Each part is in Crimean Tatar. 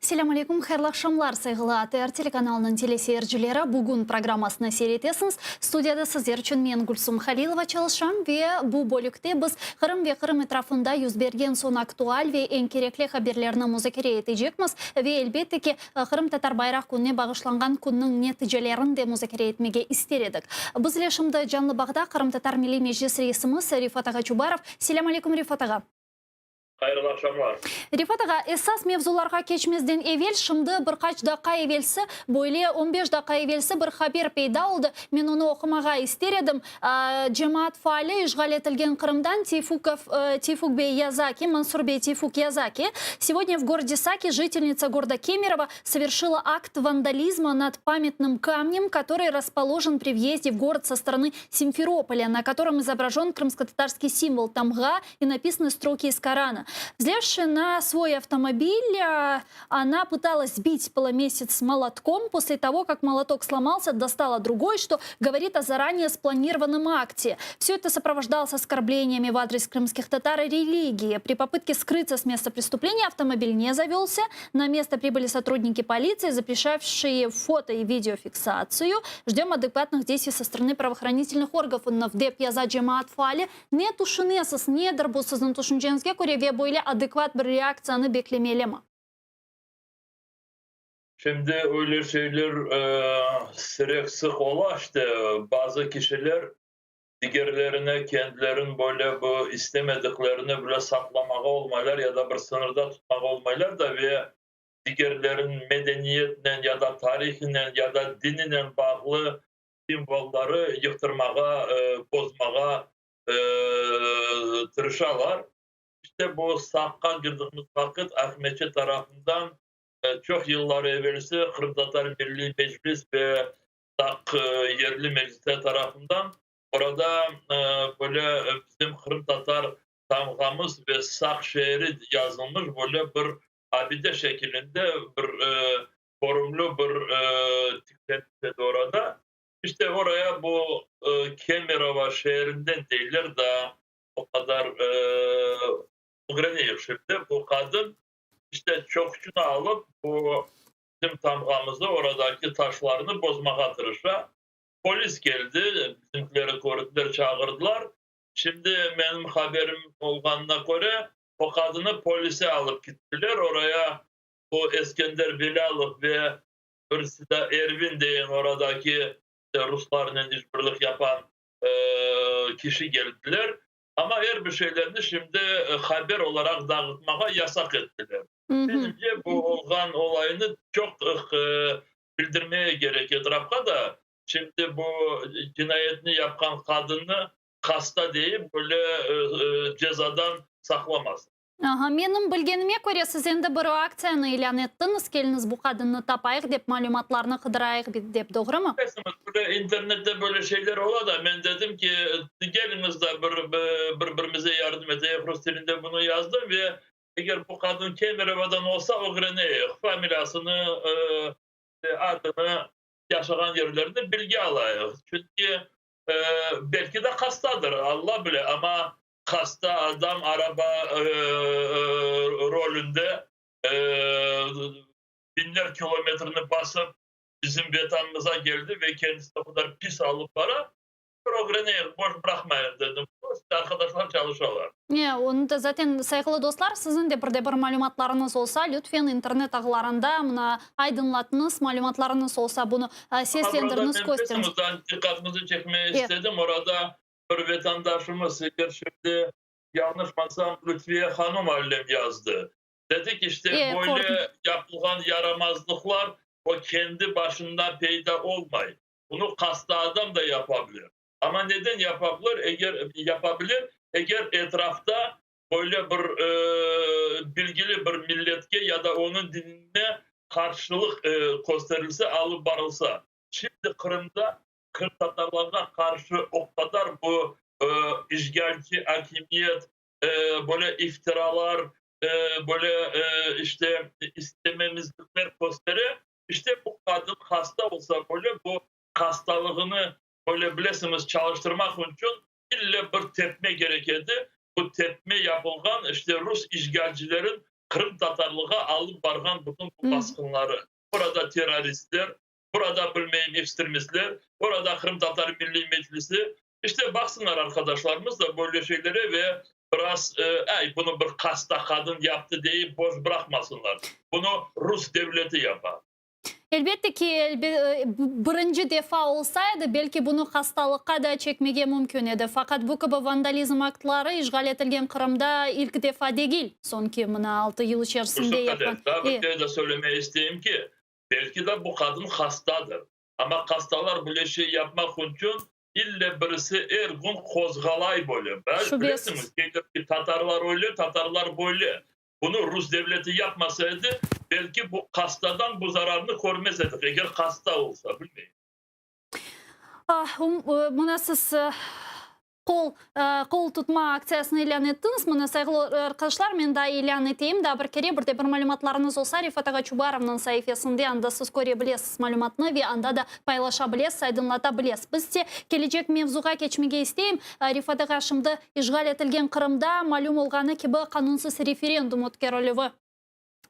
Selâm aleyküm, hayırlı aqşamlar, sayğılı ATR telekanalınıñ teleseyircileri. Bugün programmasını seyir etesiñiz. Studiyada sizler içün men, Gülsum Halilova, çalışam ve bu bölükte biz Qırım ve Qırım etrafında yüz bergen soñ aktual ve eñ kerekli haberlerni muzakere etecekmiz ve, elbette ki, Qırımtatar bayraq kününe bağışlanğan künniñ neticelerini de muzakere etmege ister edik. Bizle şimdi canlı bağda Qırımtatar Milliy Meclis reisimiz Refat ağa Çubarov. Selâm aleyküm, Refat ağa. Hayırlı aqşamlar. Refat ağa, esas mevzularğa keçmezden evel, şimdi bir qaç daqqa evelsi, böyle 15 daqqa evelsi bir haber peyda oldı, men onı oqumağa ister edim. Cemaat faali işğal etilgen Qırımdan Teyfukov, Teyfuk bey yaza ki, Mansur bey Teyfuk yaza ki, Сегодня в городе Саки жительница города Кемерово совершила акт вандализма над памятным камнем, который расположен при въезде в город со стороны Симферополя, на котором изображен крымско-татарский символ тамга и написаны строки из Корана. Взлезши на свой автомобиль, она пыталась сбить поломесяц молотком. После того, как молоток сломался, достала другой, что говорит о заранее спланированном акте. Все это сопровождалось оскорблениями в адрес крымских татар и религии. При попытке скрыться с места преступления автомобиль не завелся. На место прибыли сотрудники полиции, запрещавшие фото и видеофиксацию. Ждем адекватных действий со стороны правоохранительных органов. Dep yaza cemaat faali. Ne tüşünesiz, nedir bu siziñ tüşünceñizge köre ve böyle adekvat bir reaktsiyanı beklemelimi? Şimdi öyle şeyler sirek sıq ola işte, bazı kişiler digerlerine kendilerin böyle bu istemediklerini bile saqlamağa olmaylar ya da bir sıñırda tutmağa olmaylar da ve digerlerin medeniyetinen ya da tarihinen ya da dininen bağlı simvolları yıqtırmağa, bozmağa tırışalar. İşte bu Saqqa girdigimiz vaqıt Aqmeçit tarafından çoq yıllar evelsi Qırımtatar Milliy Meclis ve Saq yerli meclisler tarafından orada böyle bizim qırımtatar tamğamız ve Saq şeeri yazılmış böyle bir abide şekilinde bir körümli bir tiklenmiş edi orada. İşte oraya bu Kemerovo şeerinden deyler da, o qadar ögreneyik şimdi, bu qadın işte çoqçunı alıp bu bizim tamğamızı, oradaki taşlarnı bozmağa tırışa. Polis keldi, bizimkileri kördiler, çağırdılar. Şimdi menim haberim olğanına köre, o qadını polise alıp gittiler. Oraya o Eskender Belâlov ve birisi de Ervin degen oradaki ruslarnen işbirlik yapan kişi geldiler. Amma er bir şeylerni şimdi haber olaraq dağıtmağa yasaq ettiler. Menimce, bu olğan olaynı çoq bildirmeye kerek etrafqa da. Şimdi bu cinayetni yapqan qadınnı hasta deyip, böyle cezadan saqlamasın. Aha, menim bilgenime köre, siz endi bir aktsiyanı ilân ettiñiz, keliñiz bu qadınnı tapayıq dep, malümatlarnı qıdırayıq dep, doğrumı? Böyle internette böyle şeyler ola da, men dedim ki, keliñiz da bir bir-birimize yardım eteyik, rus tilinde bunı yazdım ve eger bu qadın Kemerovodan olsa, ögreneyik familiyasını, adını, yaşağan yerlerini bilgi alayıq. Çünki belki de hastadır, Alla bile, amma hasta adam araba rolünde biñler kilometrini basıp bizim Vetanımıza keldi ve kendisini o qadar pis alıp bara. Bir ögreneyik, boş bıraqmayıq dedim. Arqadaşlar çalışalar. Ne, onı da zaten, sayğılı dostlar, siziñ de bir de bir malümatlarıñız olsa, lütfen internet ağlarında mına aydınlatıñız, malümatlarıñız olsa, bunı seslendiriñiz, kösteriñiz. Diqqatınızı çekmeye istedim, orada bir vatandaşımız, eger şimdi yanlışmasam, Lütfiye hanım allem yazdı. Dedi ki, işte böyle yapılğan yaramazlıqlar o kendi başından peyda olmay. Bunı hasta adam da yapabilir. Amma neden yapabilir? Eger yapabilir, eger etrafta böyle bir bilgili bir milletke ya da onıñ dinine qarşılıq kösterilse, alıp barılsa. Şimdi Qırımda qırımtatarlarğa qarşı o qadar bu işğalci akimiyet böyle iftiralar, böyle işte istememizlikler köstere. İşte bu qadın hasta olsa böyle, bu hastalığını böyle bilesiñiz çalıştırmaq içün ille bir tepme kerek edi. Bu tepme yapılğan işte rus işğalcilerin. Qırım tatarlığa alıp barğan bütün bu basqınları. Burada terroristler, burada bilmeyim ekstremistler, burada Qırımtatar Milliy Meclisi. İşte baqsınlar arqadaşlarımız da böyle şeylere ve biraz ay bunı bir hasta qadın yaptı deyip boş bıraqmasınlar. Bunı Rus devleti yapa. Elbette ki, birinci defa olsa edi, belki bunı hastalıqqa da çekmege mümkün edi. Faqat bu kibi vandalizm aktları işğal etilgen Qırımda ilk defa degil, soñki mına 6 yıl içerisinde yapqan. Daa bir kere de söylemege isteyim ki, belki de bu qadın hastadır. Amma hastalar böyle şey yapmaq içün ille birisi er kün qozğalay böyle. Şübesiz. Bilesiñiz, ki, tatarlar öyle, tatarlar böyle. Bunı Rus devleti yapmasa edi, belki bu hastadan bu zararnı körmez edik, eger hasta olsa, bilmeyim. Mına siz qol tutma aktsiyasını ilân ettiñiz. Mına, sayğılı arqadaşlar, men daa ilân eteyim. Daa bir kere, bir de bir malümatlarıñız olsa, Refat ağa Çubarovnıñ saifesinde anda siz köre bilesiz malümatnı ve anda da paylaşa bilesiz, aydınlata bilesiz. Biz de kelecek mevzuğa keçmege isteyim. Refat ağa, şimdi işğal etilgen Qırımda, malüm olğanı kibi, qanunsız referendum ötkerilüvi,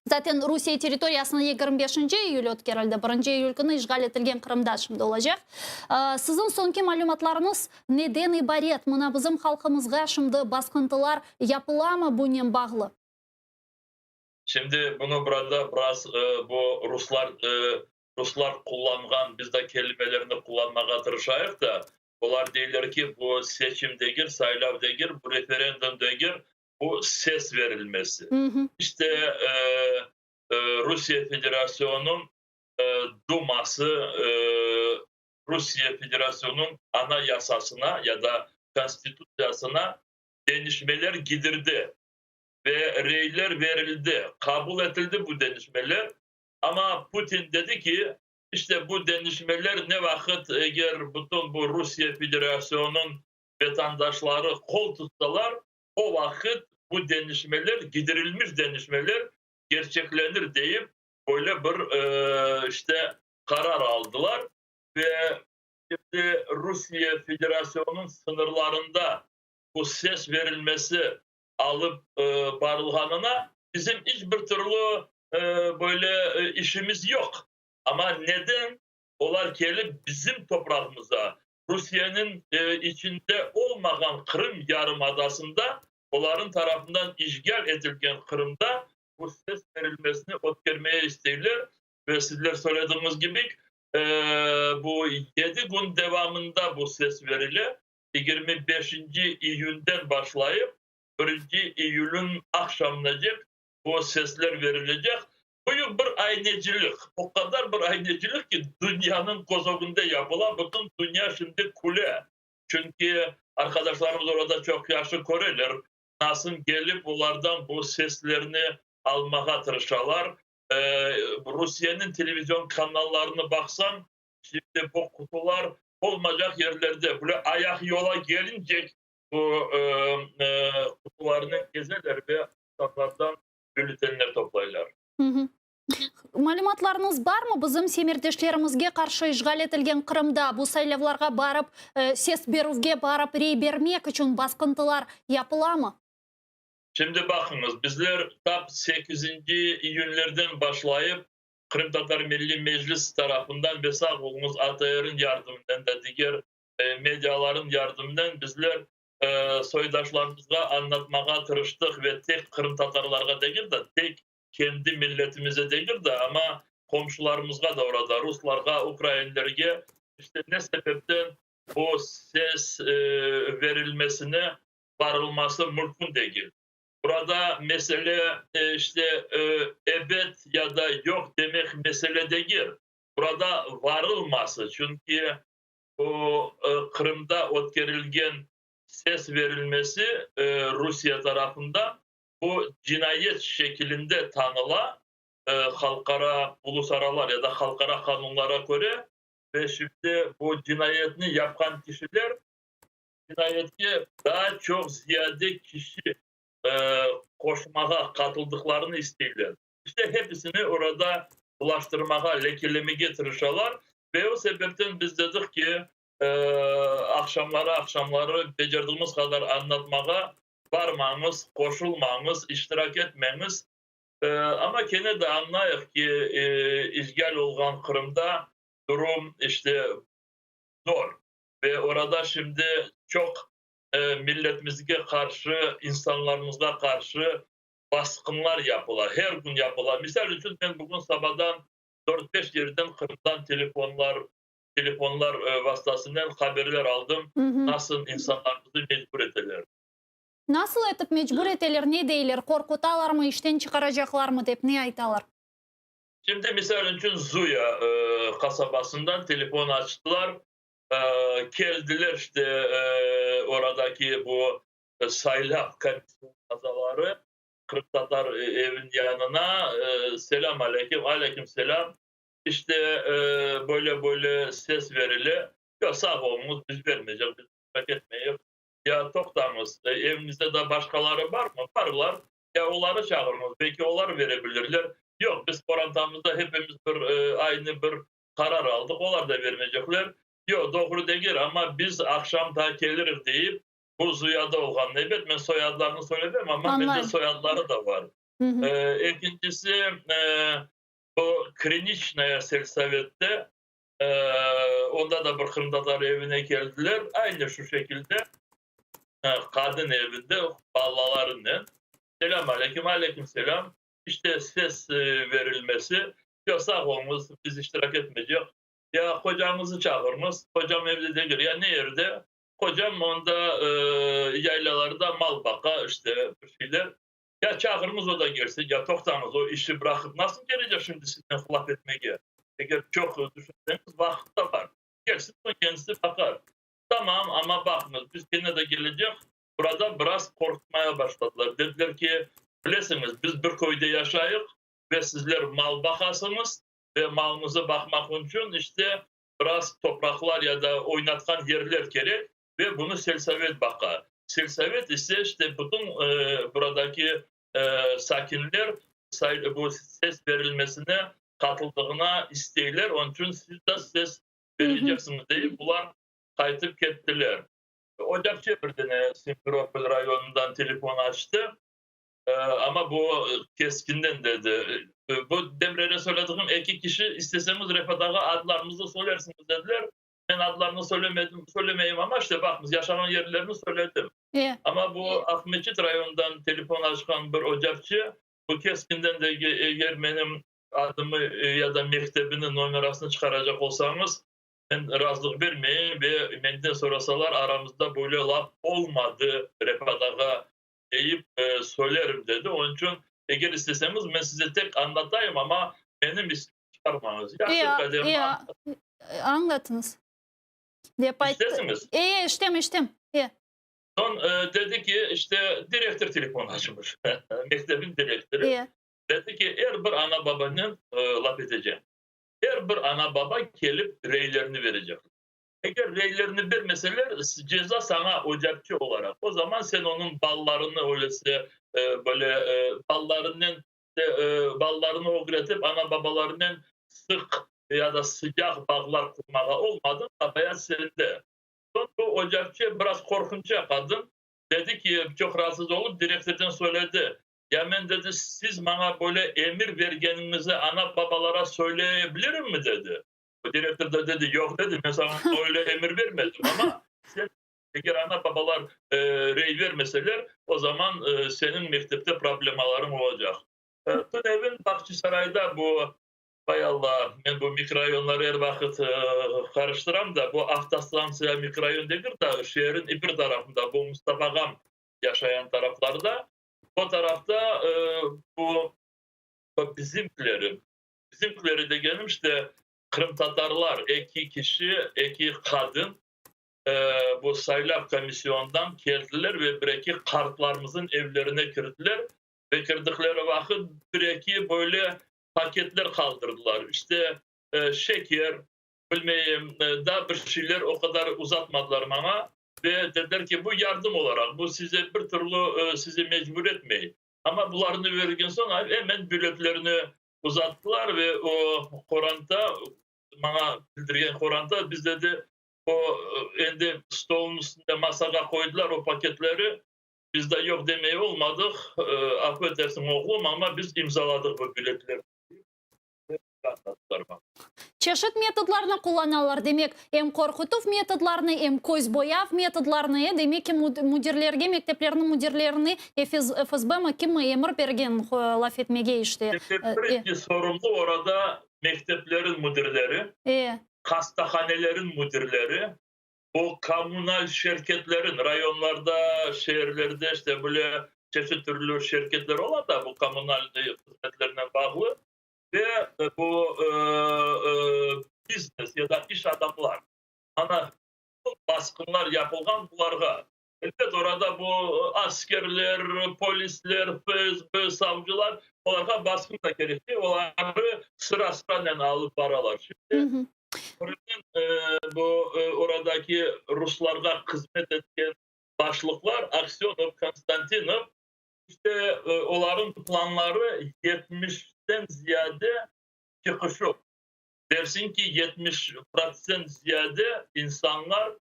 zaten Rusiye territoriyasında 25 iyül ötkerildi, 1 iyül künü işğal etilgen Qırımda şimdi olacaq. Siziñ soñki malümatlarıñız neden ibaret? Mına bizim halqımızğa şimdi basqıntılar yapılamı bunen bağlı? Şimdi bunı burada biraz bu ruslar qullanğan biz de kelimelerni qullanmağa tırışayıq da, olar deyler ki, bu seçim degil, saylav degil, bu referendum degil, bu ses verilmesi. İşte Rusiye Federasyonunıñ Duması Rusiye Federasyonunıñ Anayasasına ya da Konstitutsiyasına deñişmeler gidirdi ve reyler verildi, qabul etildi bu deñişmeler. Amma Putin dedi ki, işte bu deñişmeler ne vaqıt eger bütün bu Rusiye Federasyonunıñ vatandaşları qol tutsalar, o vaqıt bu deñişmeler, gidirilmiş deñişmeler gerçeklenir deyip, böyle bir işte qarar aldılar ve şimdi Rusiye Federasyonunıñ sıñırlarında bu ses verilmesi alıp barılğanına bizim iç bir türlü böyle işimiz yoq. Amma neden olar kelip bizim toprağımıza, Rusiyeniñ içinde olmağan Qırım yarımadasında, olarnıñ tarafından işğal etilgen Qırımda bu ses verilmesini ötkermege isteyler ve sizler söylediğiniz kibi, bu 7 kün devamında bu ses verile, 25 iyünden başlayıp 1 iyülniñ aqşamınacek bu sesler verilecek. Büyük bir aynecilik, o qadar bir aynecilik ki, dünyanıñ köz ögünde yapıla, bütün dünya şimdi küle. Çünki arqadaşlarımız orada çoq yahşı köreler, nasıl kelip olardan bu seslerni almağa tırışalar. Rusiyeniñ televizion kanallarını baqsañ, şimdi bu qutular olmaycaq yerlerde, böyle ayaq yola kelincek bu qutularnen kezeler ve insanlardan bülletenler toplaylar. Malümatlarıñız barmı bizim semerdeşlerimizge qarşı işğal etilgen Qırımda bu saylavlarğa barıp, ses berüvge barıp rey bermek içün basqıntılar yapılamı? Şimdi baqıñız, bizler tap 8 iyünlerden başlayıp Qırımtatar Milliy Meclis tarafından ve sağ oluñız ATRniñ yardımınen da diger mediaların yardımınen bizler soydaşlarımızğa añlatmağa tırıştıq ve tek qırımtatarlarğa degil de, tek kendi milletimize degil de, amma qomşularımızğa da orada, ruslarğa, ukrainlerge, işte ne sebepten bu ses verilmesine barılması mümkün degil. Burada mesele işte ebet ya da yoq demek mesele degil. Burada varılması, çünki o Qırımda ötkerilgen ses verilmesi Rusiye tarafından bu cinayet şekilinde tanıla halqara, ulusaralar ya da halqara qanunlara köre ve şimdi bu cinayetni yapqan kişiler cinayetke daa çoq ziyade kişi qoşmağa qatıldıqlarını isteyler. İşte hepsini orada bulaştırmağa, lekelemege tırışalar ve o sebepten biz dedik ki, aqşamları aqşamları becerdigimiz qadar añlatmağa barmañız, qoşulmañız, iştirak etmeñiz. Amma kene de añlayıq ki, işğal olğan Qırımda durum işte zor ve orada şimdi çoq milletimizge qarşı, insanlarımızğa qarşı basqınlar yapıla, her kün yapıla. Misal içün, men bugün sabadan dört-beş yerden Qırımdan telefonlar, telefonlar vastasınen haberler aldım, nasıl insanlarımıznı mecbur eteler. Nasıl etip mecbur eteler, ne deyler, qorqutalarmı, işten çıqaracaqlarmı dep, ne aytalar? Şimdi, misal içün, Zuya qasabasından telefon açtılar, keldiler işte oradaki bu saylav komissiyanıñ azaları qırımtatar eviniñ yanına, selâm aleyküm, aleyküm selâm, işte böyle-böyle ses verile, yoq, sağ oluñız, biz bermeycek, biz iştirak etmeyik. Ya toqtañız, eviñizde daa başqaları barmı? Barlar. Ya oları çağırıñız, belki olar bere bilirler. Yoq, biz qorantamızda hepimiz bir aynı bir qarar aldıq, olar da bermeycekler. Yoq, doğru degil, amma biz aqşam daa keliriz deyip, bu Zuyada olğan. Ebet, men soyadlarını söylemem, amma mende soyadları da bar. Ekincisi, bu Kriniçnaya selsovette Onda da bir qırımtatar evine keldiler, aynı şu şekilde, qadın evinde balalarınen. Selâm aleyküm, aleyküm selâm. İşte ses verilmesi. Yoq, sağ oluñız, biz iştirak etmeycek. Ya qocañıznı çağırıñız. Qocam evde degil. Ya ne yerde? Qocam onda yaylalarda mal baqa, işte bir şeyler. Ya çağırıñız, o da kelsin. Ya toqtañız, o işi bıraqıp nasıl kelecek şimdi siznen laf etmege? Eger çoq tüşünseñiz, vaqıt da bar. Kelsin, soñ kendisi baqar. Tamam, amma baqıñız, biz kene de kelecek. Burada biraz qorqutmaya başladılar. Dediler ki, bilesiñiz, biz bir köyde yaşayıq ve sizler mal baqasıñız ve malımızı baqmaq içün işte biraz topraqlar ya da oynatqan yerler kerek. Ve bunı selsovet baqa. Selsovet ise işte bütün buradaki sakinler bu ses berilmesine qatıldığına isteyler, onıñ içün siz de ses bereceksiñiz deyip, bular qaytıp kettiler. Ocapçe bir dene Simferopol rayonından telefon açtı, amma bu keskinden dedi. Bu Demrere söylediğim eki kişi, isteseñiz Refat ağa adlarımızı söylersiñiz dediler. Men adlarını söylemedim, söylemeyim, amma işte baqıñız, yaşağan yerlerini söyledim. Amma bu Aqmeçit rayonından telefon açqan bir ocapçı, bu keskinden de eger menim adımı ya da mektebiniñ nomerasını çıqaracaq olsañız, men razılıq bermeyim ve menden sorasalar, aramızda böyle laf olmadı, Refat ağa, deyip söylerim, dedi. Onıñ içün, eger isteseñiz, men size tek añlatayım, amma menim ismimni çıqarmañız. Yahşı, qadem, añlatıñız. Dep ayttı. İştesiñiz? E, iştem, iştem. E. Soñ dedi ki, işte, direktor telefon açmış, mektebin direktorı. E. Dedi ki, er bir ana-babanen laf etecem. Er bir ana-baba kelip reylerini berecek. Eger reylerini bermeseler, ceza saña, ocapçı olaraq. O zaman sen onıñ ballarını öylese, böyle ballarınen, ballarını ögretip, ana-babalarınen sıq ya da sıcaq bağlar qurmağa olmadıñ, qabaat sende. Soñ bu ocapçı biraz qorqunça qadın, dedi ki, çoq raatsız olıp, direktordan söyledi, Ya men, dedi, siz maña böyle emir bergeniñizi ana-babalara söyleye bilirimmi, dedi. O direktor da dedi, yoq, dedi, men saña öyle emir bermedim, amma sen, eger ana-babalar rey bermeseler, o zaman seniñ mektepte problemalarıñ olacaq. Tünevin Bağçasarayda bu, vay Alla, men bu mikrorayonları er vaqıt qarıştıram da, bu avtostantsiya mikrorayon degil da, şeerin bir tarafında, bu Mustafa ağam yaşayan taraflarda, o tarafta bu bizimkileri, Bizimkileri degenim, işte, qırımtatarlar, eki kişi, eki qadın bu saylav komissionından keldiler ve bir-eki qartlarımıznıñ evlerine kirdiler ve kirdikleri vaqıt bir-eki böyle paketler qaldırdılar. İşte, şeker, bilmeyim, daa bir şeyler, o qadar uzatmadılar maña ve dediler ki, bu yardım olaraq, bu size bir türlü sizi mecbur etmey. Amma bularnı bergen soñ, hemen biletlerni uzattılar ve o qoranta, maña bildirgen qoranta, biz dedi, o endi stolnıñ üstünde masağa qoydılar o paketleri. Biz de yoq demey olmadıq, afu etersiñ, oğlum, amma biz imzaladıq bu bülletlerni. Çeşit metodlarnı qullanalar, demek, em qorqutuv metodlarını, em közboyav metodlarını, e, demek ki, müdirlerge, mekteplerniñ müdirlerine FSB mi, kimmi emir bergen laf etmege işte. Mektepler sorumlu orada mekteplerin müdirleri, hastahanelerin müdirleri, o kommunal şirketlerin rayonlarda, şeerlerde işte böyle çeşit türlü şirketler ola da bu kommunal hızmetlerine bağlı ve bu biznes ya da iş adamlar. Ana basqınlar yapılğan bularğa. Elbet, orada bu askerler, polisler, FSB, savcılar, olarğa basqın da kerek değil, oları sıra-sıranen alıp baralar. Şimdi bu oradaki ruslarğa hızmet etken başlıqlar Aksenov, Konstantinov, işte oların planları 70-ten ziyade çıqışuv. Dersin ki, 70% ziyade insanlar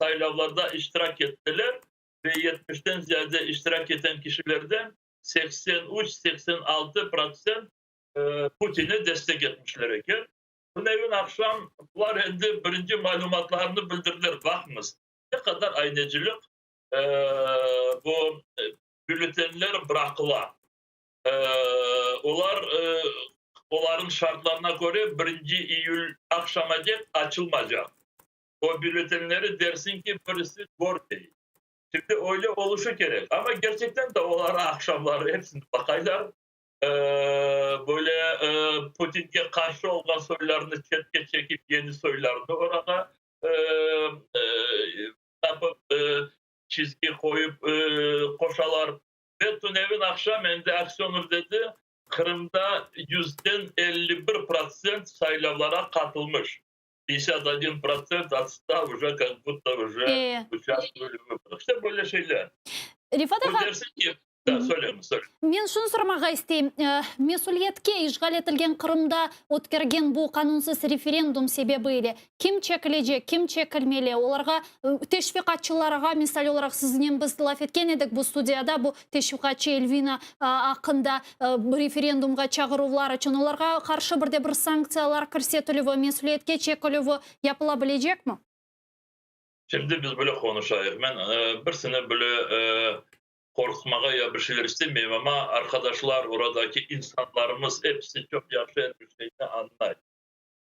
saylavlarda iştirak ettiler ve 70-ten ziyade iştirak eten kişilerden 83-86% Putin'e destek etmişler eken. Tünevin aqşam bular endi birinci malümatlarını bildirdiler. Baqıñız, ne qadar aynecilik, bu bülletenler bıraqıla. Olar, olarnıñ şartlarına köre, 1 iyül aqşamacek açılmaycaq. O bülletenleri dersiñ ki, birisi körmey. Şimdi öyle oluşı kerek. Amma kerçekten de olar aqşamları hepsini baqaylar. Böyle Putinge qarşı olğan soylarını çetke çekip, yeni soylarını orağa tapıp, çizgi qoyıp qoşalar. Ve tünevin aqşam endi Aksenov dedi, Qırımda 51% saylavlara qatılmış. 51% от 100 уже как будто уже участвовали в выборах. İşte böyle şeyler. Refat ağa, Dersin ki, da, söyleyeyim, söyle. Men şunı soramağa isteyim. Mesüliyetke işğal etilgen Qırımda ötkergen bu qanunsız referendum sebebiyle kim çekilecek, kim çekilmeli? Olarğa, teşviqatçılarğa, misal olaraq, siznen biz laf etken edik bu studiyada, bu teşviqatçı Elvina aqqında referendumğa çağıruvlar içün olarğa qarşı bir de bir sanktsiyalar kirsetilüvi, mesüliyetke çekilüvi yapıla bilecekmi? Şimdi biz böyle konuşayıq. Men birisini böyle qorqutmağa ya bir şeyler istemeyim, amma arkadaşlar, oradaki insanlarımız hepsi çok yahşı bir şeyni añlay.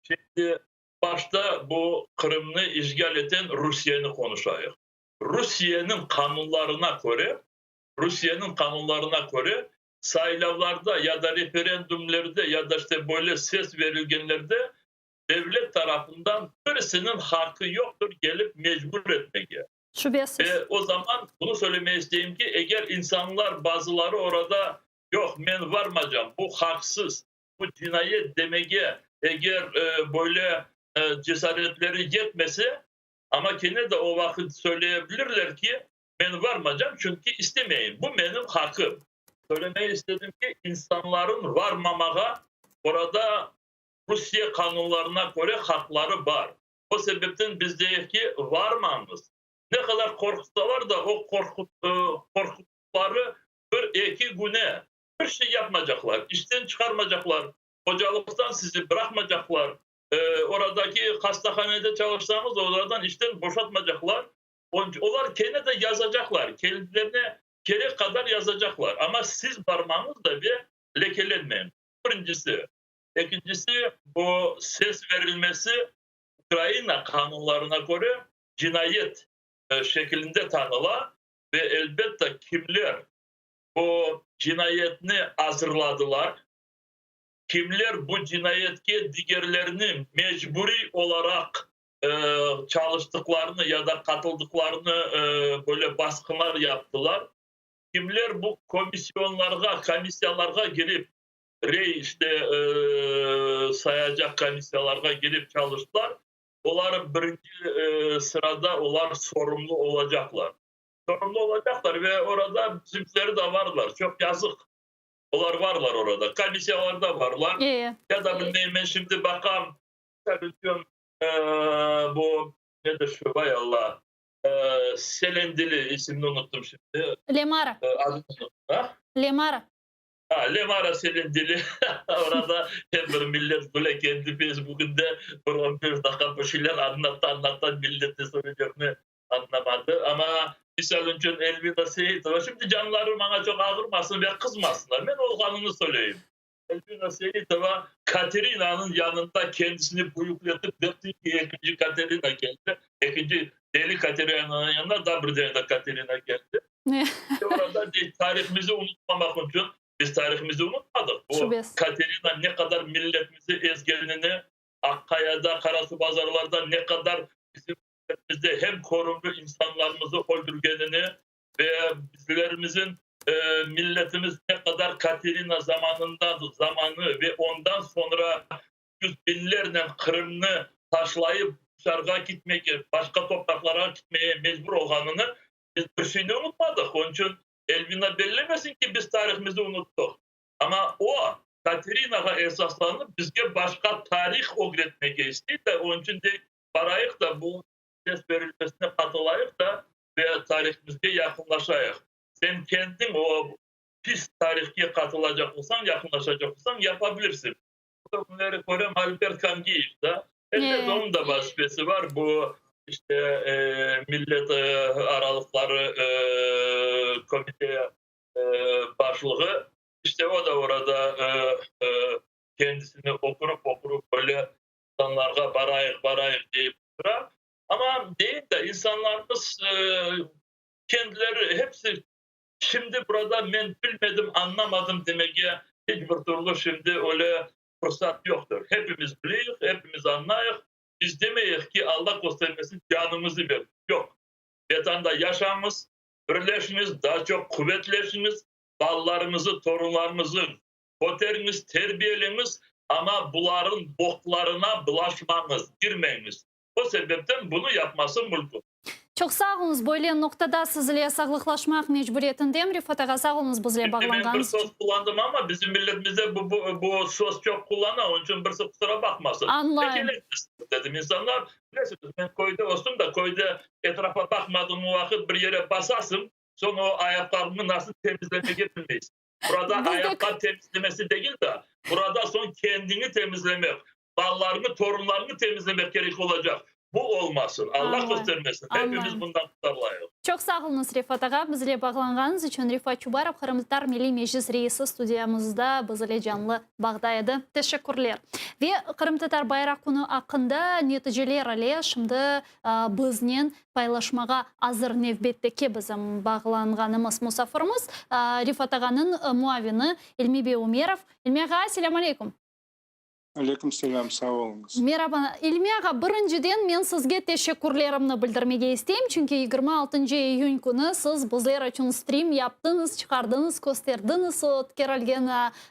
Şimdi başta bu Qırımnı işgal eten Rusiyeni konuşayıq. Rusiyeniñ qanunlarına köre saylavlarda ya da referendumlerde ya da işte böyle ses verilgenlerde devlet tarafından birisiniñ hakkı yoqtur gelip mecbur etmege. Şübesiz. Ve o zaman bunu söylemeyi isteyim ki, eger insanlar bazıları orada yoq, men varmaycam, bu haksız, bu cinayet demege eger böyle cesaretleri yetmese, amma kene de o vaqıt söyleyebilirler ki, men varmaycam, çünki istemeyim, bu benim hakkım. Söylemeyi istedim ki, insanların varmamağa orada Rusiye qanunlarına köre haqları bar. O sebepten biz deyik ki, varmañız. Ne qadar qorqutsalar da o qorqutları bir eki güne bir şey yapmayacaqlar, işten çıqarmayacaqlar, hocalıqtan sizi bıraqmayacaqlar, oradaki hastahanede çalışsañız, olardan işten boşatmayacaqlar. Olar kene de yazacaqlar, kendilerine kerek qadar yazacaqlar. Amma siz barmañız da ve lekelenmeyin. Birincisi. Ekincisi, bu ses verilmesi Ukraina qanunlarına köre cinayet şeklinde tanıla ve elbette kimler bu cinayetni azırladılar, kimler bu cinayetke digerlerini mecburiy olaraq çalıştıqlarını ya da qatıldıqlarını böyle basqınlar yaptılar, kimler bu komisyonlarğa, komissiyalarğa girip, rey işte sayacaq komissiyalarğa girip çalıştılar, olar birinci sırada olar sorumlu olacaqlar. Sorumlu olacaqlar ve orada bizimkileri de varlar. Çoq yazıq. Olar varlar orada. Komissiyalarda varlar. Ya da bilmeyim men şimdi baqam, bu nedir şu, vay Allah. E, Selendili isimini unuttum şimdi. Lemara. E, adını unuttum. Ha? Lemara. Ha, Lemara Selendili. Orada hep bir millet böyle kendi Facebook'unda bir 15 dakika bir şeyler anlattı anlattı millet ne söyleyeceğini anlamadı. Ama misal için Elvina Seyitova şimdi canları bana çok ağırmasın ve kızmasınlar. Ben olganını söyleyeyim. Elvina Seyitova Katerina'nın yanında kendisini büyükletip dedi ki ikinci Katerina geldi. İkinci deli Katerina'nın yanına da bir tane de Katerina geldi. Ne? İşte orada de- tarihimizi unutmamak için biz tarihimizi unutmadık. Bu Şüphesiz. Katerina ne kadar milletimizi ezgenini Akkaya'da, Karasubazarlar'da ne kadar bizim milletimizde hem korumlu insanlarımızı öldürgenini ve bizlerimizin e, milletimiz ne kadar Katerina zamanından zamanı ve ondan sonra yüz binlerle Kırım'ı taşlayıp dışarıda gitmek, başka topraklara gitmeye mecbur olganını biz bir şeyini unutmadık. Onun için Elvina bellemesin ki biz tarihimizi unuttuk. Ama o Katerina'ya esaslanıp bizge başka tarih öğretmek istedi de onun için de parayık da bu ses verilmesine katılayık da ve tarihimizge yakınlaşayıq. Sen kendin o pis tarihke katılacak olsan, yakınlaşacak olsan yapabilirsin. Bunları görem Albert Kangiyev da. Elbette Evet. onun da vazifesi var. Bu işte e, millet e, aralıkları e, komite e, başlığı. İşte o da orada e, e, kendisini okurup okurup böyle insanlara barayık barayık deyip durar. Ama değil de insanlarımız e, kendileri hepsi şimdi burada ben bilmedim anlamadım demeye hiçbir türlü şimdi öyle fırsat yoktur. Hepimiz biliyoruz, hepimiz anlayız. Biz demeyiz ki Allah göstermesin canımızı ver. Yok. Vatanda yaşamız, birleşiniz, daha çok kuvvetleşiniz. Ballarımızı, torunlarımızı koteriniz, terbiyeliniz ama bunların boklarına bulaşmanız, girmeyiniz. O sebepten bunu yapması mümkün. Çoq sağ oluñız. Böyle noqtada siz ile sağlıqlaşmaq mecburiyetindem. Refat ağa, sağ oluñız bizle Şimdi ben bir bağlanğanıñız söz içün. kullandım ama bizim milletimizde bu, bu, bu söz çok kullanan. Onun için birisi kusura bakmasın. Añlayım. Peki, dedim insanlar bilirsiniz ben köyde olsun da köyde etrafa bakmadığım vakit bir yere basasın sonra o ayakkabını nasıl temizlemeye bilmeyiz. Burada Biz de- ayakkabı temizlemesi değil de burada son kendini temizlemek, ballarını, torunlarını temizlemek gerek olacak. Bu olmasın. Allah Añlayım. göstermesin. Hepimiz Añlayım. bundan kurtarılayıq. Çoq sağ oluñız Refat ağa, bizle bağlanğanıñız içün. Refat Çubarov, Qırımtatar Milliy Meclis reisi studiyamızda biz ile canlı bağda edi. Teşekkürler. Ve Qırımtatar bayraq künü aqqında neticeler ile şimdi e, biznen paylaşmağa azır nevbetteki bizim bağlanğanımız musafirimiz e, Refat ağanıñ e, muavini İlmi bey Umerov. İlmi ağa, selâm aleyküm. Aleyküm selâm, sağ oluñız. Meraba, İlmi ağa, birinciden men sizge teşekkürlerimni bildirmege isteyim, çünki 26 iyün künü siz bizler içün stream yaptıñız, çıqardıñız, kösterdiñiz ötkerilgen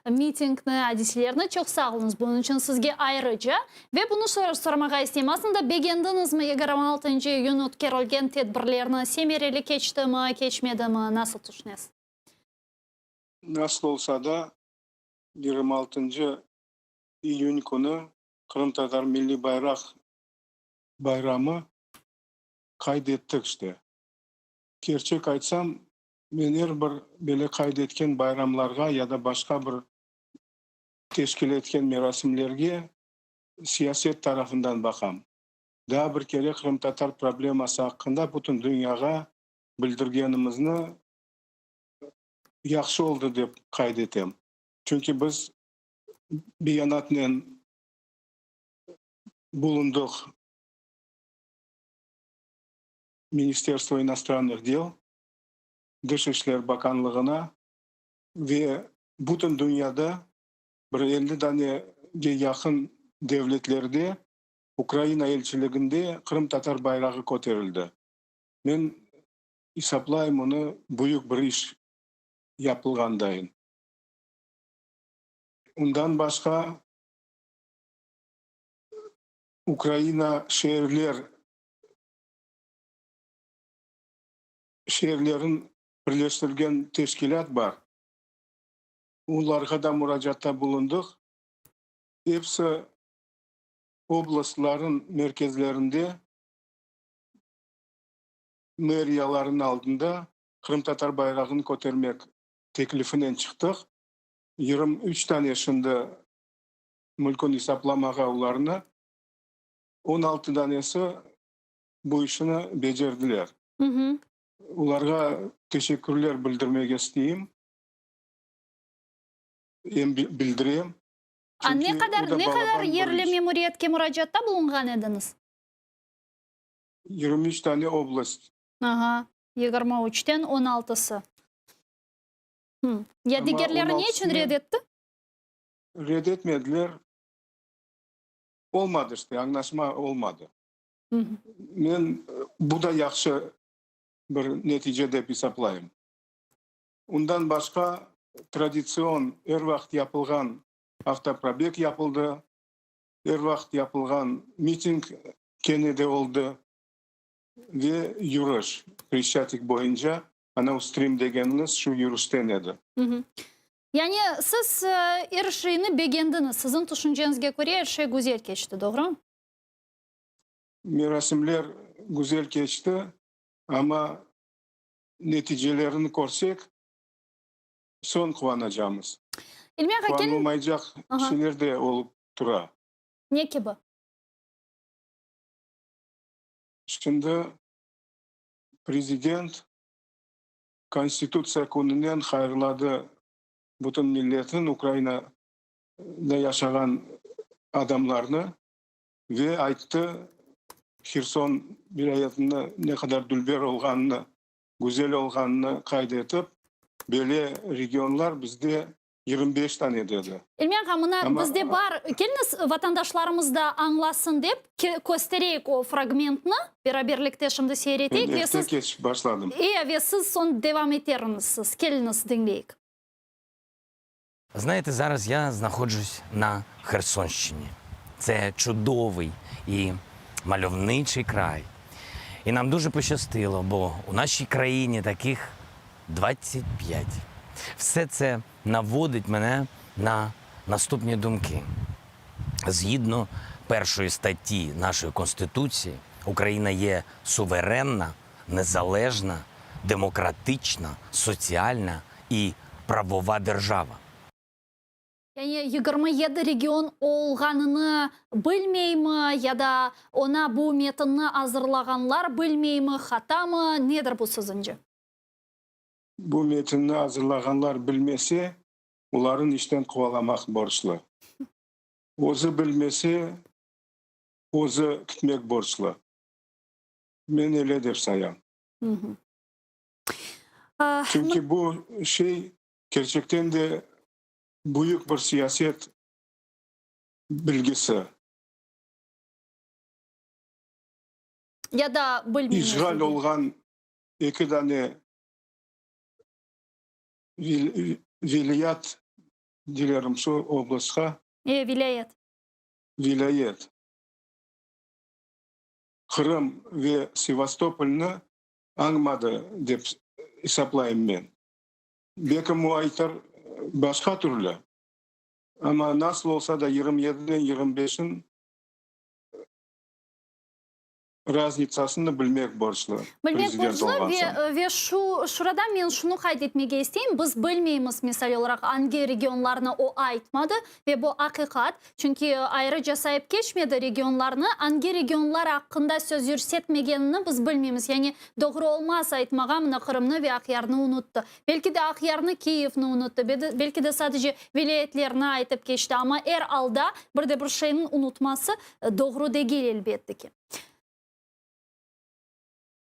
e, mitingni, adiselerni. Çoq sağ oluñız bunıñ içün sizge ayrıca. Ve bunı sor- sormağa isteyim. Aslında begendiñizmi 26 iyün ötkerilgen tedbirlerni? Semereli keçtimi, keçmedimi? Nasıl tüşünesiz? Nasıl olsa da 26 iyün künü Qırımtatar Milliy Bayraq bayramı qayd ettik işte. Kerçek aytsam, men er bir böyle qayd etken bayramlarğa ya da başqa bir teşkil etken merasimlerge siyaset tarafından baqam. Daa bir kere qırımtatar probleması aqqında bütün dünyağa bildirgenimizni yahşı oldı dep qayd etem. Çünki biz beyanatnen bulundıq Министерство иностранных дел, Dış işler bakanlığına ve bütün dünyada bir 50 danege yaqın devletlerde Ukraina elçiliginde qırımtatar bayrağı köterildi. Men esaplayım onı büyük bir iş yapılğandayın. Ondan başqa Ukraina şeerler şeerlerin birleştirgen teşkilât bar. Olarğa da muracaatta bulundıq. Episi oblastların merkezlerinde. Meriyalarınıñ aldında qırımtatar bayrağını kötermek teklifinen çıqtıq. 23 tane şimdi mümkün esaplamağa olarnı, 16 danesi bu işini becerdiler. Olarğa teşekkürler bildirmege isteyim. Em bildirem. A ne Çünki qadar o da ne qadar balaban bir yerli iş. memuriyetke muracaatta bulunğan ediñiz? 23 tane oblast. Aha, 23-ten 16-sı. Ya Amma digerleri ne içün 16-sını red etti? Red etmediler. Olmadı işte, añlaşma olmadı. Men bu da yahşı bir netice dep esaplayım. Ondan başqa traditsion er vaqıt yapılğan avtoprobeg yapıldı, er vaqıt yapılğan miting kene de oldı ve yürüş Hreşçatik boyunca, anav strim degenimiz şu yürüşten edi. Yani siz er şeyni begendiñiz, siziñ tüşünceñizge köre er şey güzel keçti, doğrumı? Merasimler güzel keçti, amma neticelerini körsek, soñ quvanacamız. İlmi ağa, keliñ. Quvanılmaycaq şeyler de olıp tura. Ne kibi? Şimdi prezident Konstitutsiya kününen hayırladı bütün milletni, Ukrainada yaşağan adamlarnı ve ayttı, Herson vilâyetini ne qadar dülber olğanını, güzel olğanını qayd etip, böyle regionlar bizde 25 tane dedi. İlmi ağa, mına Amma bizde bar, keliñiz, vatandaşlarımız da añlasın dep, köstereyik o fragmentni, beraberlikte şimdi seyir eteyik Men ve erte siz keç başladım. E, ve siz soñ devam eteriñiz siz. Keliñiz, diñleyik. Знаєте, зараз я знаходжусь на Херсонщині. Це чудовий і мальовничий край. І нам дуже пощастило, бо у нашій країні таких 25. Все це наводить мене на наступні думки. Згідно першої статті нашої Конституції, Україна є суверенна, незалежна, демократична, соціальна і правова держава. Yani 27 region olğanını bilmeymi ya da oña bu metinni azırlağanlar bilmeymi, hatamı, nedir bu siziñce? Bu metinni azırlağanlar bilmese, olarnı işten quvalamaq borclu. Özü bilmese, özü ketmek borclu. Men öyle dep sayam. Çünki bu şey kerçekten de büyük bir siyaset bilgisi. Ya da bilmeymiz. İşğal olğan eki dane vilâyet dilerim şu oblastqa. E, vilâyet. Vilâyet. Qırım ve Sevastopolnı añmadı dep esaplayım men. Belki o aytar başqa türlü. Amma nasıl olsa da 27-den 25-in raznitsasını bilmek borclu. Bilmek prezident borclu olğan ve, soñ. ve şu şurada men şunı qayd etmege isteyim, biz bilmeymiz, misal olaraq, angi regionlarnı o aytmadı ve bu aqiqat, çünki ayrıca sayıp keçmedi regionlarnı, angi regionlar aqqında söz yürsetmegenini biz bilmeymiz. Yani doğru olmaz aytmağa, mına Qırımnı ve Aqyarnı unuttı. Belki de Aqyarnı, Kiyevni unuttı, belki de sadece vilâyetlerni aytıp keçti, amma er alda bir de bir şeyniñ unutması doğru degil, elbette ki.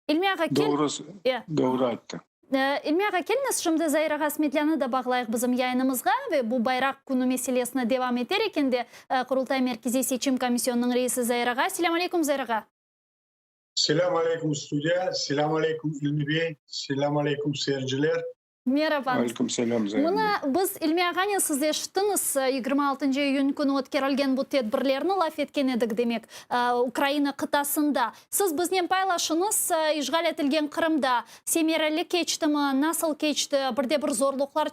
İlmi ağa, kel. Doğru, E. doğru ayttı. İlmi ağa, keliñiz, şimdi Zair ağa Smetlânı da bağlayıq bizim yayınımızğa ve bu bayraq künü meselesini devam eter eken de Qurultay Merkeziy seçim komisyonınıñ reisi Zair ağa. Selâm aleyküm, Zair ağa. Selâm aleyküm, studiya. Selâm aleyküm, İlmi bey. Selâm aleyküm, seyirciler. Merhaba. Aleyküm selâm, Zair bey. Mına biz İlmi ağanen siz eşittiñiz, 26 iyün künü ötkerilgen bu tedbirlerni laf etken edik, demek, Ukraina qıtasında. Siz biznen paylaşıñız, işğal etilgen Qırımda semereli keçtimi, nasıl keçti, bir de bir zorluqlar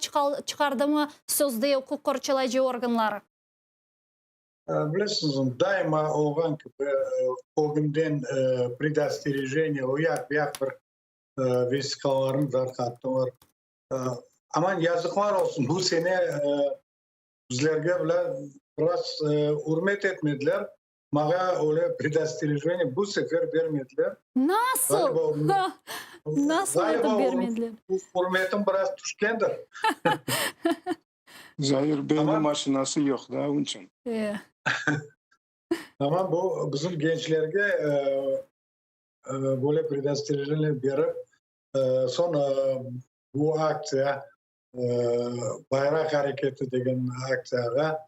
çıqardımı sözde uquq qorçalayıcı organları? Bilesiñiz, daima olğan kibi, ögünden predosтережение, o yaq bu yaq bir. Vesiqalarnı darqattılar. Aman yazıqlar olsun, bu sene bizlerge bile biraz ürmet etmediler. Maña öyle predosтережение bu sefer bermediler. Nasıl? Nasıl etip bermediler? Ürmetim biraz tüşkendir. Zair beyniñ maşinası yoq da, onıñ içün. Tamam, bu bizim gençlerge böyle predosтережение berip, soñ bu aktsiya, Bayraq areketi degen aktsiyağa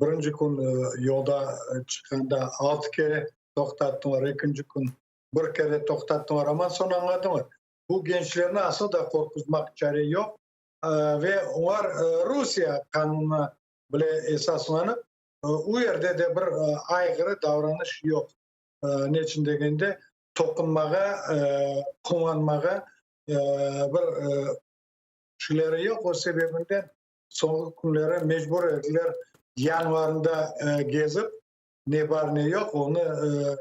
birinci kün yolda çıqqanda altı kere toqtattılar, ekinci kün bir kere toqtattılar, amma soñ añladılar, bu gençlerni asıl da qorquzmaq çare yoq ve olar Rusiye qanunına bile esaslanıp, o yerde de bir ayğırı davranış yoq. Neçün degende, toqunmağa, quvanmağa bir şeyleri yoq. O sebebinden soñki künleri mecbur ediler yanlarında gezip, ne bar, ne yoq, onı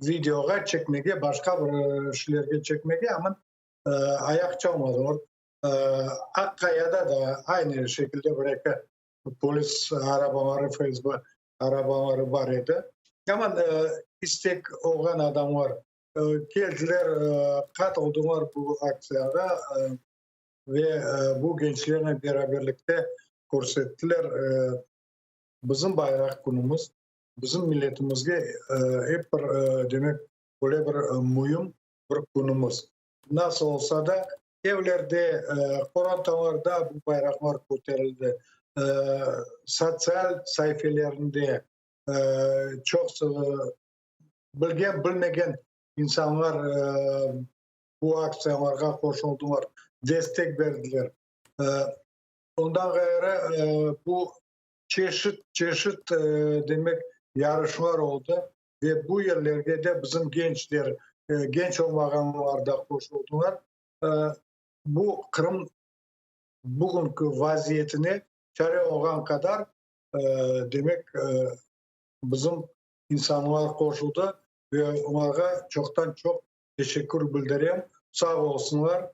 videoğa çekmege, başqa bir şeylerge çekmege, amma ayaq çalmadılar. Aqqayada da aynı şekilde bir-eki polis arabaları, FSB arabaları bar edi. Amma istek olğan adamlar keldiler, qatıldılar bu aktsiyağa ve bu gençlernen beraberlikte körsettiler, bizim bayraq künümiz, bizim milletimizge ep bir, demek, böyle bir müim bir künümiz. Nasıl olsa da, evlerde, qorantalarda bu bayraqlar köterildi, sotsial saifelerinde çoqsu bilgen, bilmegen insanlar bu aktsiyalarğa qoşuldılar, destek berdiler. Ondan ğayrı, bu çeşit, çeşit, demek, yarışlar oldı. Ve bu yerlerge de bizim gençler, genç olmağanlar da qoşuldılar. Bu Qırım bugünki vaziyetine çare olğan qadar, demek, bizim insanlar qoşuldı ve olarğa çoqtan-çoq teşekkür bildirem. Sağ olsunlar,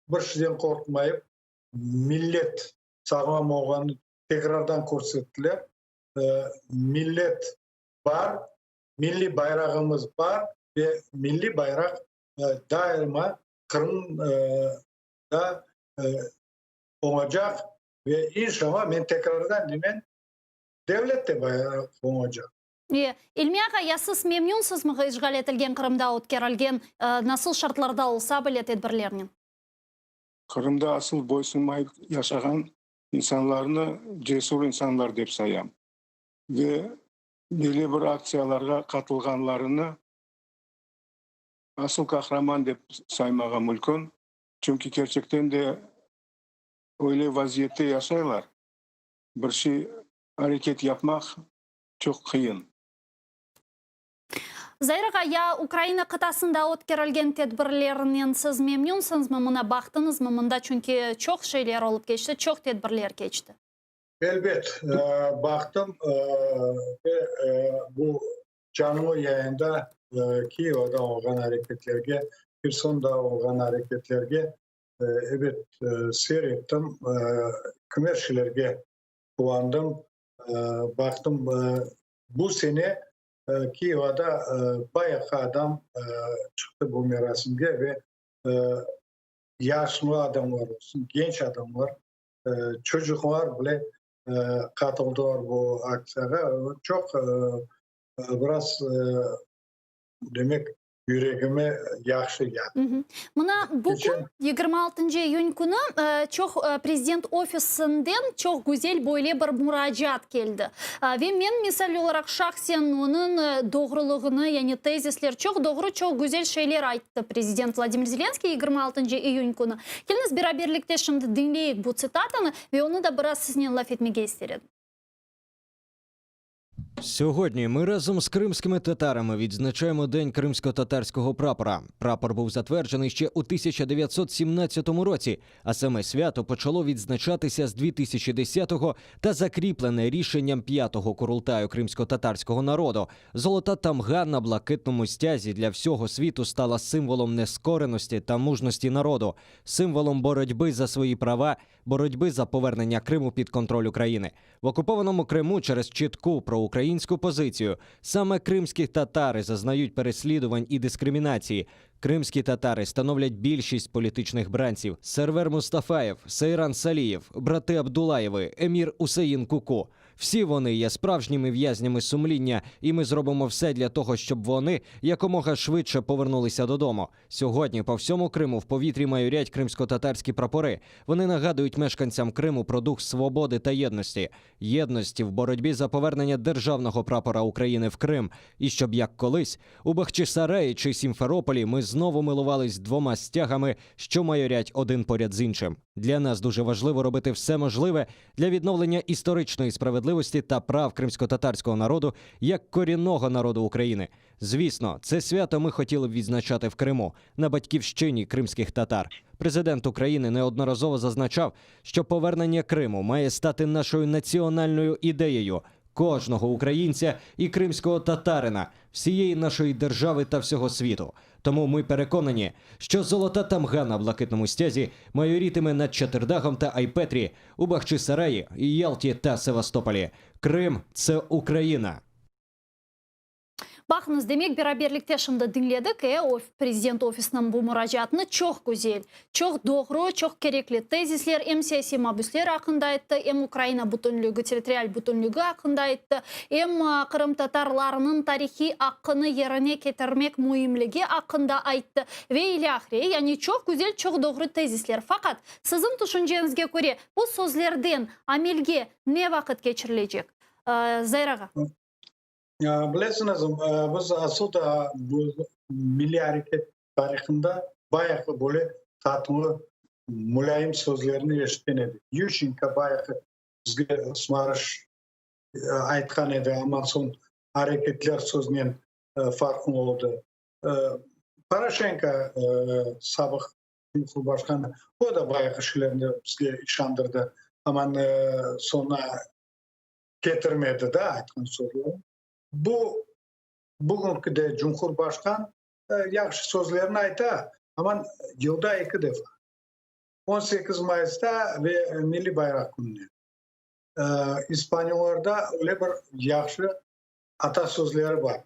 bir şeyden qorqmayıp, millet sağlam olğanını tekrardan körsettiler. Millet bar, milliy bayrağımız bar ve milliy bayraq daima Qırımda olacaq ve inşallah, men tekrardan deymen, devlet de bayraq olacaq. İlmi ağa, ya siz memnünsizmi işğal etilgen Qırımda ötkerilgen, nasıl şartlarda olsa bile, tedbirlernen? Qırımda asıl boysunmayıp yaşağan insanlarnı cesur insanlar dep sayam ve böyle bir aktsiyalarğa qatılğanlarını asıl qahraman dep saymağa mülkün, çünki kerçekten de öyle vaziyette yaşaylar, bir şey areket yapmaq çoq qıyın. Zair ağa, ya Ukraina qıtasında ötkerilgen tedbirlernen siz memnünsiñizmi? Mına baqtıñızmı? Mında çünki çoq şeyler olıp keçti, çoq tedbirler keçti. Elbet, baqtım ve bu canlı yayında Kiyevada olğan areketlerge, Hersonda olğan areketlerge, ebet, seyir ettim, kimer şeylerge quvandım, baqtım. Bu sene Kiyevada bayağı adam çıqtı bu merasimge ve yaşlı adamlar olsun, genç adamlar, çocuqlar bile qatıldılar bu aktsiyağa. Çoq biraz, demek, yüregime yahşı yattı. Mına bu kün, 26 iyün künü, çoq Prezident ofisinden çoq güzel böyle bir muracaat keldi. Ve men, misal olaraq, şahsen onıñ doğrulığını, yani tezisler çoq doğru, çoq güzel şeyler ayttı prezident Vladimir Zelenskiy 26 iyün künü. Keliñiz, beraberlikte şimdi diñleyik bu tsitatanı ve onı da biraz siznen laf etmege ister edim. Сьогодні ми разом з кримськими татарами відзначаємо День кримсько-татарського прапора. Прапор був затверджений ще у 1917 році, а саме свято почало відзначатися з 2010-го та закріплене рішенням п'ятого курултаю кримсько-татарського народу. Золота тамга на блакитному стязі для всього світу стала символом нескореності та мужності народу, символом боротьби за свої права, боротьби за повернення Криму під контроль України. В окупованому Криму через чітку проукраїнську позицію саме кримські татари зазнають переслідувань і дискримінації. Кримські татари становлять більшість політичних бранців: Сервер Мустафаєв, Сейран Салієв, брати Абдулаєви, Емір Усеїн Куку. Всі вони є справжніми в'язнями сумління, і ми зробимо все для того, щоб вони якомога швидше повернулися додому. Сьогодні по всьому Криму в повітрі майорять кримсько-татарські прапори. Вони нагадують мешканцям Криму про дух свободи та єдності, єдності в боротьбі за повернення державного прапора України в Крим. І щоб як колись у Бахчисараї чи Сімферополі ми знову милувались двома стягами, що майорять один поряд з іншим. Для нас дуже важливо робити все можливе для відновлення історичної справедливості та прав кримськотатарського народу як корінного народу України. Звісно, це свято ми хотіли б відзначати в Криму на батьківщині кримських татар. Президент України неодноразово зазначав, що повернення Криму має стати нашою національною ідеєю кожного українця і кримського татарина, всієї нашої держави та всього світу. Тому ми переконані, що золота тамга на блакитному стязі майорітиме над Чатирдагом та Айпетрі, у Бахчисараї, Ялті та Севастополі. Крим це Україна. Baqıñız, demek, beraberlikte şimdi diñledik, e, of, prezident ofisiniñ bu muracaatını çoq güzel, çoq doğru, çoq kerekli tezisler, em siyasiy mabüsler aqqında ayttı, em Ukraina bütünligi, territorial bütünligi aqqında ayttı, em qırımtatarlarınıñ tarihiy aqqını yerine ketirmek müimligi aqqında ayttı ve ilâhre. Yani çoq güzel, çoq doğru tezisler. Faqat, siziñ tüşünceñizge köre, bu sözlerden amelge ne vaqıt keçirilecek? Zair ağa. Bilesiñiz, biz asıl da bu milliy areket tarihında bayağı böyle tatlı, mulâyim sözlerni eşitken edik. Yuşçenko bayağı bizge ısmarış aytqan edi, amma soñ areketler söznen farqlı oldı. Poroşenko, sabıq Cumhurbaşqanı, o da bayağı şeylerni bizge işandırdı, amma soñuna ketirmedi da aytqan sözlerini. Bu bugünki de Cumhurbaşqan yahşı sözlerni ayta, amma yılda eki defa, 18 mayısta ve Milliy bayraq kününe. İspanyollarda öyle bir yahşı ata sözleri bar,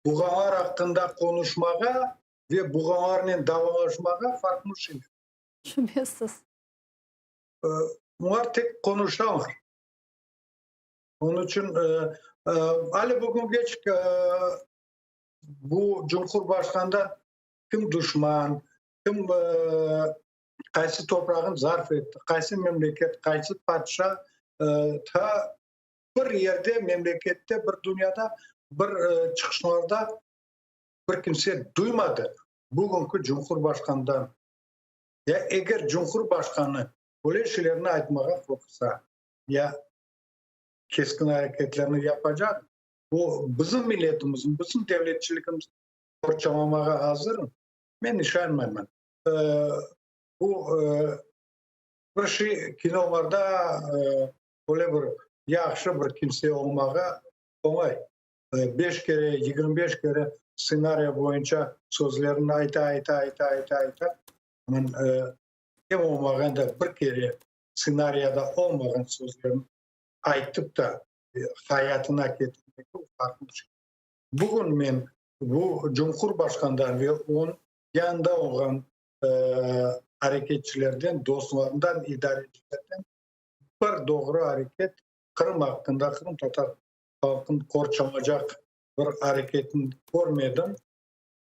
Buğalar aqqında qonuşmağa ve buğalarnen davalaşmağa farqlı şeyler. Şübesiz. Olar tek qonuşalar. Onıñ içün ale bugüngeç bu Cumhurbaşqandan kim duşman, kim qaysı toprağını zarf etti, qaysı memleket, qaysı padişa ta bir yerde, memlekette, bir dünyada bir çıqışlarda bir kimse duymadı bugünki Cumhurbaşqandan. Ya eger Cumhurbaşqanı böyle şeylerni aytmağa qorqsa, ya keskin areketlerni yapacaq, o bizim milletimizni, bizim devletçiligimizni qorçalamağa azırmı? Men işanmayman. Bu bir şey kinolarda böyle bir yahşı bir kimse olmağa qolay. Beş kere, 25 kere stsenariy boyunca sözlerini ayta, ayta, ayta, ayta, ayta. Em olmağanda bir kere stsenariyada olmağan sözlerni aytıp da hayatına ketirmek farqlı şey. Bugün men bu Cumhurbaşqandan ve onıñ yanında olğan areketçilerden, dostlarından, idarecilerden bir doğru areket Qırım aqqında, qırımtatar halqını qorçalacaq bir areketini körmedim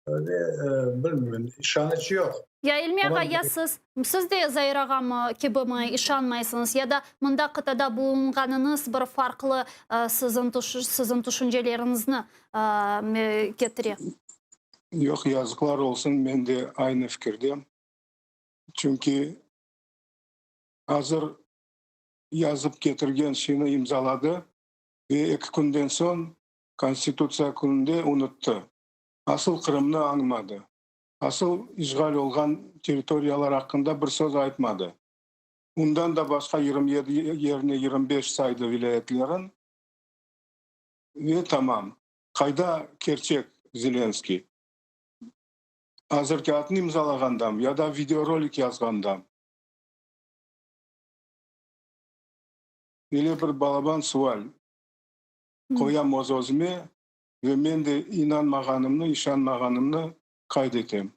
ve bilmeyim, işanıç yoq. Ya İlmi ağa, ya siz? Siz de Zair ağam kibimi işanmaysıñız ya da mında qıtada bulunğanıñız bir farqlı siziñ siziñ tüşünceleriñizni ketire? Yoq, yazıqlar olsun, men de aynı fikirdem. Çünki azır yazıp ketirgen şeyni imzaladı ve eki künden soñ. Konstitutsiya kününde unuttı. Asıl Qırımnı añmadı. Asıl işğal olğan territoriyalar aqqında bir söz aytmadı. Undan da başqa 27 yerine 25 saydı vilâyetlerin ve tamam. Qayda kerçek Zelenskiy? Azır kâğıtnı imzalağandamı ya da videorolik yazğandamı? Öyle bir balaban sual qoyam öz-özüme ve men de inanmağanımnı, işanmağanımnı qayd etem.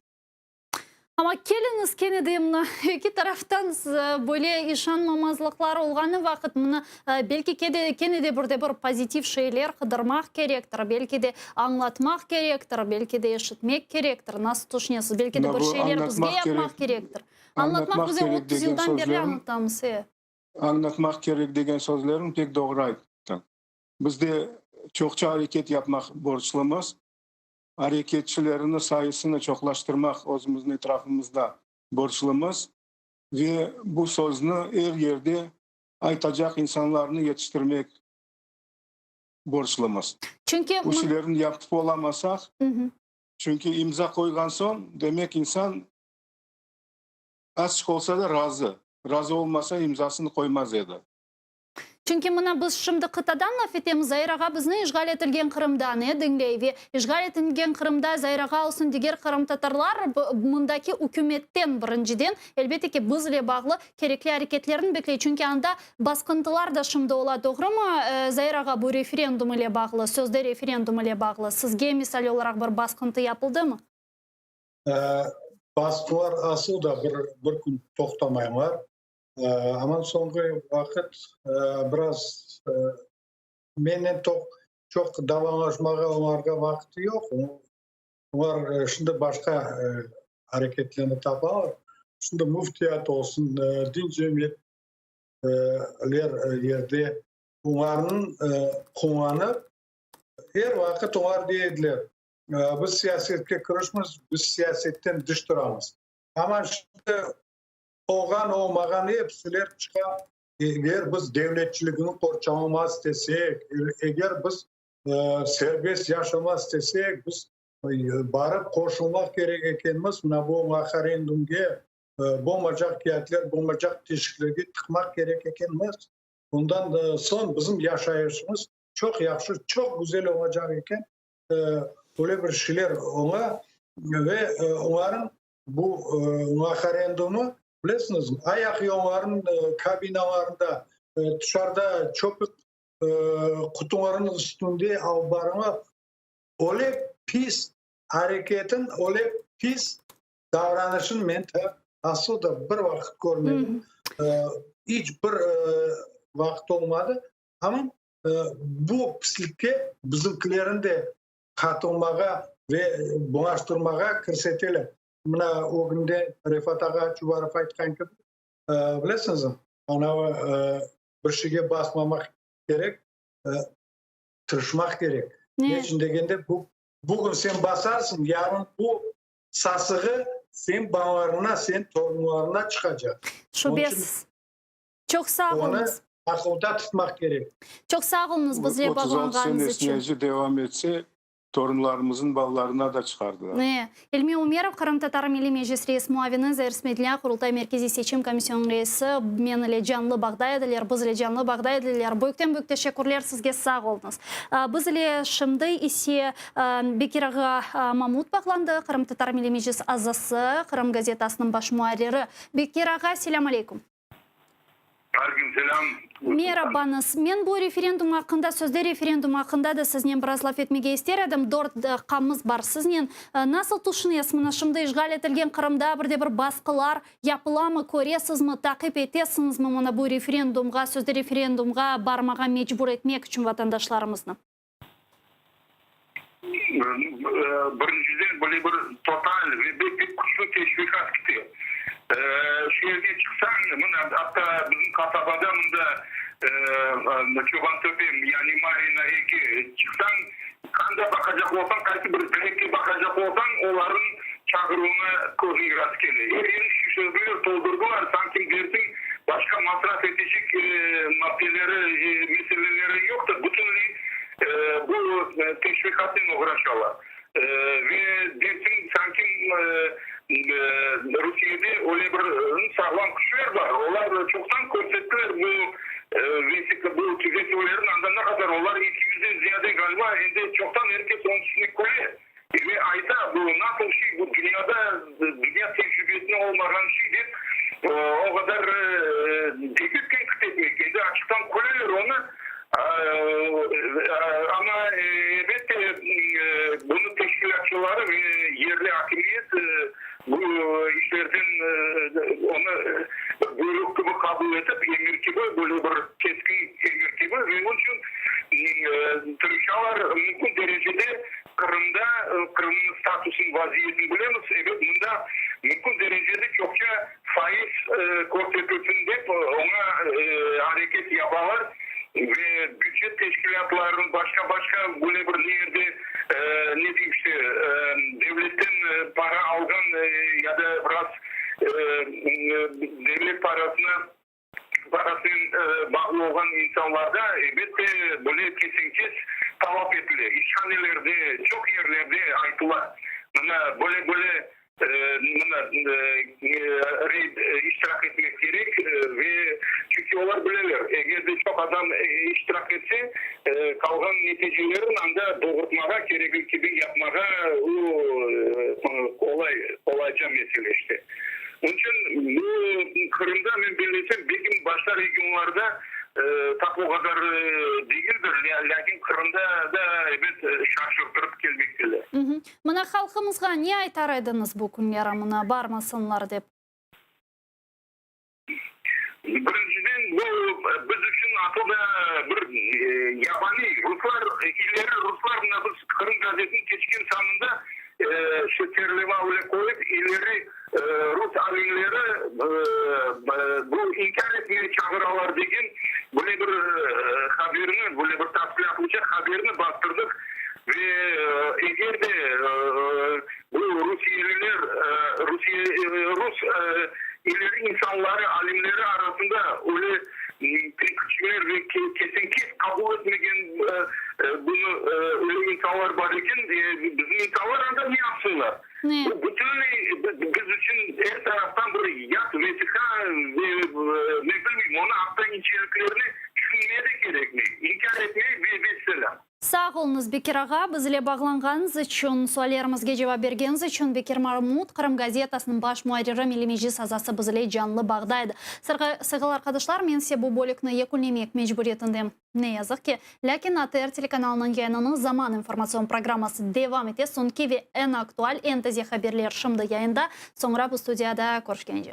Amma keliñiz kene de mına eki taraftan böyle işanmamazlıqlar olğanı vaqıt mına belki kene de bir de bir pozitiv şeyler qıdırmaq kerektir, belki de añlatmaq kerektir, belki de eşitmek kerektir. Nasıl tüşünesiz? Belki de bir şeyler bizge yapmaq kerektir. Añlatmaq bize 30 yıldan berli añlatamız, e. Añlatmaq kerek degen sözleriñ pek doğru ayttıñ. Biz de çoqça areket yapmaq borclumız. Areketçilerniñ sayısını çoqlaştırmaq özümizniñ etrafımızda borclumız ve bu sözni er yerde aytacaq insanlarnı yetiştirmek borclumız. Çünki Bu şeylerni yapıp olamasaq, çünki imza qoyğan soñ, demek insan azçıq olsa da razı. Razı olmasa imzasını qoymaz edi. Çünki mına biz şimdi qıtadan laf etemiz, Zair ağa bizni işğal etilgen Qırımda ne diñley ve işğal etilgen Qırımda Zair ağa olsun diger qırımtatarlar mındaki ükümetten birinciden elbette ki biz ile bağlı kerekli areketlerni bekley. Çünki anda basqıntılar da şimdi ola doğrumı Zair ağa bu referendum ile bağlı sözde referendum ile bağlı sizge misal olaraq bir basqıntı yapıldımı? Basqılar asıl da bir bir kün toqtamaylar. Aman soñki vaqıt biraz mennen çoq davalaşmağa olarğa vaqtı yoq. Olar şimdi başqa areketlerni tapalar. Şimdi müftiyat olsun, din cemiyetler yerde olarnıñ qullanıp, er vaqıt olar dey ediler, biz siyasetke kirişmiz, biz siyasetten dış turamız. Amma şimdi Olğan-olmağan episiler çıqa. Eger biz devletçiligini qorçalamaq istesek, eger biz serbest yaşamaq istesek, biz barıp qoşulmaq kerek ekenmiz mına bu referendumge, bolmacaq kâğıtlar, bolmacaq teşiklerge tıqmaq kerek ekenmiz. Ondan soñ bizim yaşayışımız çoq yahşı, çoq güzel olacaq eken. Öyle bir şeyler ola ve olarnıñ Bu referendumı, bilesiñizmi, ayaq yollarınıñ kabinalarında, tışarıda çöp qutularınıñ üstünde alıp barıla. Öyle pis areketin, öyle pis davranışın men asıl da bir vaqıt körmedim. İç bir vaqıt olmadı. Amma bu pislikke bizimkilerni de qatılmağa ve bulaştırmağa kirseteler. Mına ögünde Refat ağa Çubarov aytqan kibi, bilesiñizmi, anavı bir şeyge basmamaq kerek, tırışmaq kerek. Ne içün degende, bu bugün sen basarsıñ, yarın bu sasığı sen balalarına, sen torunlarına çıqacaq. Şübesiz. Çoq sağ oluñız. Onı aqılda tutmaq kerek. Çoq sağ oluñız bizle 36 bağlanğanıñız içün. senesine devam etse, torunlarımızın balalarına da çıqardılar. Ne. İlmi Umerov, Qırımtatar Milliy Meclis reis muavini, Zair Smedlâ, Qurultay Merkeziy Seçim Komisyonınıñ reisi men ile canlı bağda ediler, biz ile canlı bağda ediler. Büyükten-büyük teşekkürler sizge, sağ oluñız. Biz ile şimdi ise Bekir ağa Mamut bağlandı, Qırımtatar Milliy Meclis azası, Qırım gazetasınıñ baş muarriri. Bekir ağa, selâm aleyküm. Aleyküm selâm. Merabañız. Men bu referendum aqqında, sözde referendum aqqında da siznen biraz laf etmege ister edim. Dört daqqamız bar siznen. Nasıl tüşünesiz, mına şimdi işğal etilgen Qırımda bir de bir basqılar yapılamı, köresizmi, taqip etesiñizmi mına bu referendumğa, sözde referendumğa barmağa mecbur etmek içün vatandaşlarımıznı? Birinciden, böyle bir total ve pek küçlü teşviqat kete. Şeerge çıqsañ, mına, atta bizim qasabada mında Çobantöpe, yani Maryino 2, çıqsañ, qanda baqacaq olsañ, qaysı bir direkke baqacaq olsañ, olarnıñ çağıruvına közüñ rastkele. Er yeri şişirdiler, toldurdılar, sanki dersiñ, başqa masraf etecek maddeleri, meseleleri yoq da, bütünley bu. oğraşalar. Ve dersiñ, sanki Rusiyede öyle bir sağlam küçler bar, olar çoqtan körsettiler bu vesiqa, bu tüzetüvlerni, anda ne qadar olar, eki yüzden ziyade ğaliba, endi çoqtan er kes onıñ üstüne küle ve ayta, bu nasıl şey, bu dünyada, dünya tecribesinde olmağan şey dep, o qadar degil tenqit etmek, endi açıqtan küleler onı. Amma, elbette, bunı teşkilâtçıları ve yerli akimiyet bu işlerden onı bir buyruq kibi qabul etip, emir kibi, böyle bir keskin emir kibi, ve onıñ içün tırışalar mümkün derecede Qırımda Qırımnıñ statusınıñ vaziyetini bilemiz, ebet, mında mümkün derecede çoqça faiz körsetilsin dep, oña areket yapalar ve bücet teşkilâtlarınıñ başqa-başqa böyle bir ne yerde, ne deyim işte, devletten para alğan ya da biraz devlet parasına parasınen bağlı olğan insanlarda, elbette, böyle kesen-kes talap etile. İşhanelerde, çoq yerlerde aytıla, mına, böyle-böyle, mına, reyd iştirak etmek kerek ve çünki olar bileler, eger de çoq adam iştirak etse, qalğan neticelerin anda doğurtmağa, keregi kibi yapmağa o, qolay, qolayca mesele işte. Onıñ içün bu Qırımda, men bellesem, belki başqa regionlarda tap o qadar degildir, lâkin Qırımda da, ebet, şaşırttırıp kelmekteler. Mına halqımızğa ne aytar ediñiz bu künleri, mına barmasınlar dep? Birinciden, bu biz içün asıl da bir yabaniy ruslar, ileri ruslar, mına biz Qırım gazetiniñ keçken sanında şu serleva öyle qoyıp, ileri rus alimleri bu inkâr etmege çağıralar degen böyle bir haberni, böyle bir tafsilâtlıca haberni bastırdıq. Ve eger de bu rusiyeliler, Rusiye, rus ileri insanları, alimleri arasında öyle tenqitçiler ve kesen-kes qabul etmegen bunı öyle insanlar bar eken, bizim insanlar anda ne yapsınlar? Bu bütünley biz içün er taraftan bir yat vesiqa ve men bilmeyim, onı atta inceliklerini tüşünmeye de kerekmey, inkâr etmey ve vesselâm. Sağ oluñız, Bekir ağa, biz ile bağlanğanıñız içün, suallerimizge cevap bergeniñiz içün. Bekir Mamut, Qırım gazetasınıñ baş muarriri, Milliy Meclis azası biz ile canlı bağda edi. Sayğılı arqadaşlar, men ise bu bölükni yekünlemek mecburiyetindem, ne yazıq ki. Lâkin ATR telekanalınıñ yayınını Zaman informatsion programması devam ete. Soñki ve eñ aktual, eñ taze haberler şimdi yayında. Soñra bu studiyada körüşkence.